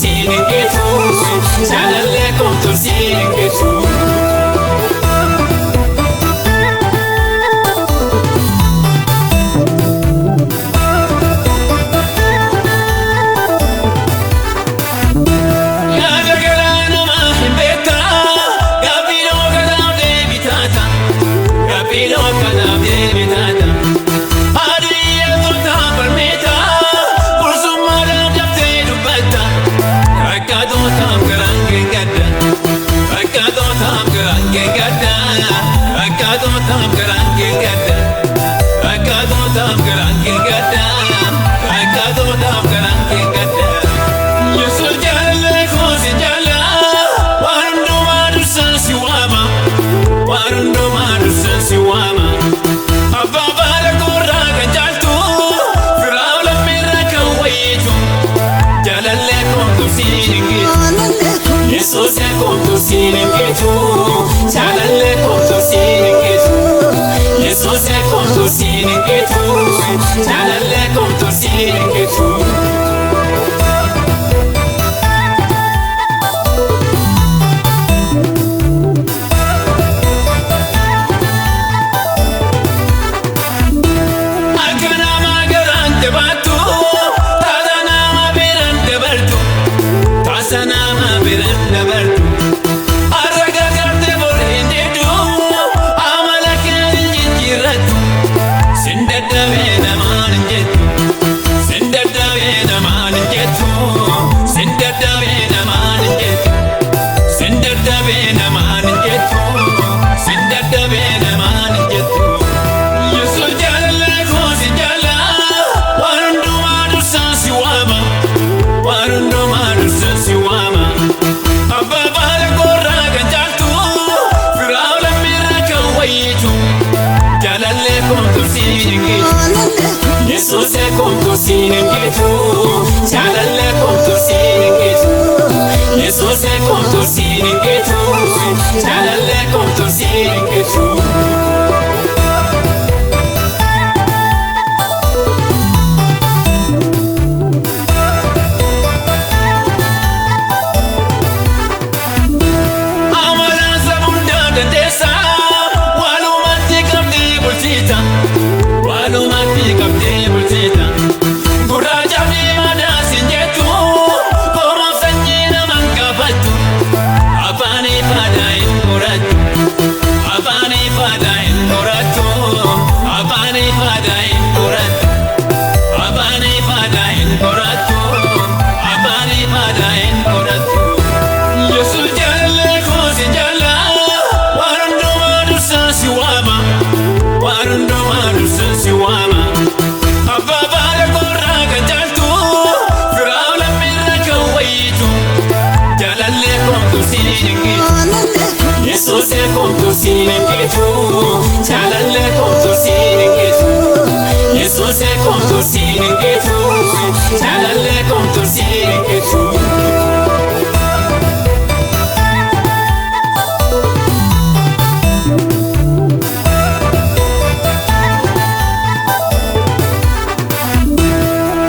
siin hin geetu, jaalallee koomtu siin hin geetu. Yaada garaa namaa hin beektaa, gaaffiinoo kanaaf deebii taata, gaaffiinoo kanaaf deebii taata. Haadhi toltaa barmeeta, kursummaadhaaf daftee dubbatta, rakkaatootaaf garaan kee gadda, rakkaatootaaf garaan kee gadda, rakkaatootaaf garaan kee gadda, rakkaatootaaf garaan kee gadda, rakkaatootaaf garaan kee gadda. Yesuus jaalallee koo si jaallaa, waan hundumaa dursaan si waama, waan hundumaa dursaan si waama. Abbaa baala koorraa kan caaltu, firaa lammiirraa kan wayyitu, jaalallee koomtu siin hin geetu. Yesuus koomtu siin hin geetu, jaalallee koomtu siin hin geetu. Yesuus koomtu siin hin geetu, jaalallee koomtu siin hin geetu. Akka nama garaan jabaattu, taata nama biraan dabartu, taasa nama biraan dabartu. Har'a gargaarte bor hin diddu, amala kee hin jijjiirrattu. Sin dadhabee namaan hin jettu, sin dadhabee namaan hin jettu, sin dadhabee namaan hin jettu, sin dadhabee namaan hin jettu, sin dadhabee namaan hin jettu. Yesuus jaalallee koo si jaallaa, waan hundumaa dursaan si waama, waan hundumaa dursaan si waama. Abbaa baala koorraa kan caaltu, firaa lammiirraa kan wayyitu, jaalallee koomtu siin hin geetu. Yesuus koomtu siin hin geetu, jaalallee koomtu siin hin geetu. Yesuus koomtu siin hin geetu, jaalallee koomtu siin hin geetu. Amalaan sabundaa dandeessaa, walumatti qabdee bulchita, walumatti qabdee bulchita. Gurraacha fi madaa siin jettu, koomaaf sanyii namaan kaafattu, afaanii faadaa hin qorattu, afaanii faadaa hin qorattu, afaanii faadaa hin qorattu, afaanii faadaa hin qorattu, afaanii faadaa hin qorattu. Yesuus jaalallee koo si jaallaa, waan hundumaa dursaan si waama, waan hundumaa dursaan si waama. Abbaa baala koorraa kan caaltu, firaa lammiirraa kan wayyitu, jaalallee koomtu siin hin geetu. Yesuus koomtu siin hin geetu, jaalallee koomtu siin hin geetu. Yesuus koomtu siin hin geetu, jaalallee koomtu siin hin geetu.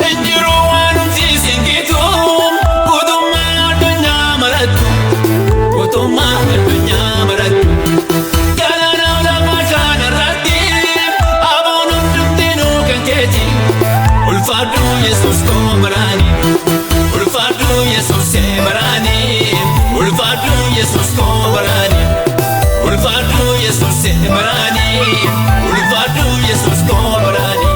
Injiru waan humti siin geetu, guutummaa addunyaa marattu, guutummaa addunyaa marattu. Galaana lafa kanarratti, aboon hundumtinuu kan keeti. Ulfaadhu Yesuus koo baraani, ulfaadhu Yesuus see baraani, ulfaadhu Yesuus koo baraani, ulfaadhu Yesuus see baraani, ulfaadhu Yesuus koo baraani.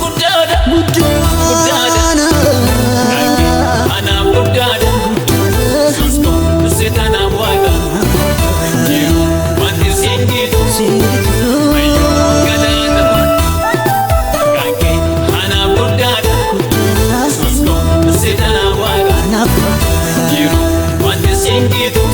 Guddaadha, guddaadha, anaaf guddaadha, Yesuus koo seetanaaf waaqa, jiru wanti siin geetu, mayyuu galaana kankee anaaf guddaadha, Yesuus koo seetanaaf waaqa, jiru wanti siin geetu.